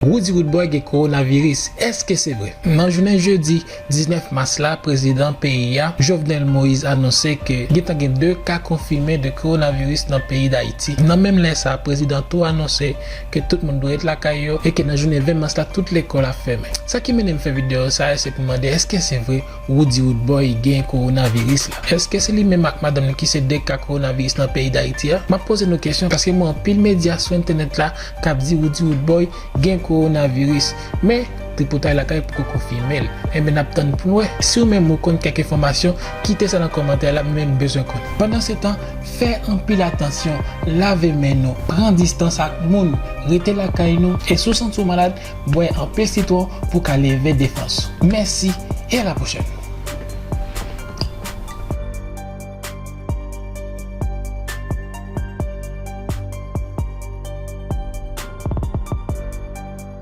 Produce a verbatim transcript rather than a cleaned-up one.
Roody Roodboy gen kowonaviris. Èske se vre? Nan jounen jedi diznèf mas la, prezidan peyi a, Jovenel Moïse, anonse ke gentan gen de ka konfime de kowonaviris nan peyi Dayiti. Nan menm lè sa, prezidan tou anonse ke tout moun dwe ret lakay yo e ke nan jounen ven mas la, tout lekòl ap fèmen. Sa ki mennen m fè videyo sa a, se pou mande èske se vre Roody Roodboy gen kowonaviris la? Èske se li menm ak madanm li ki se de ka kowonaviris nan peyi Dayiti a? M ap poze nou kesyon paske m wè anpil medya sou entènèt la k ap di Roody Roodboy gen kowonaviris. Men, Tripotay Lakay poko konfime l. Enben, n ap tann pou n wè. Si w menm ou konn kèk enfòmasyon, kite sa nan kòmantè la, mwen menm m bezwen konnen. Pandansetan, fè anpil atansyon, lave men nou, pran distans ak moun, rete lakay nou, e si w santi w malad, bwè anpil sitwon pou ka leve defans ou. Mèsi, e a la pwochèn.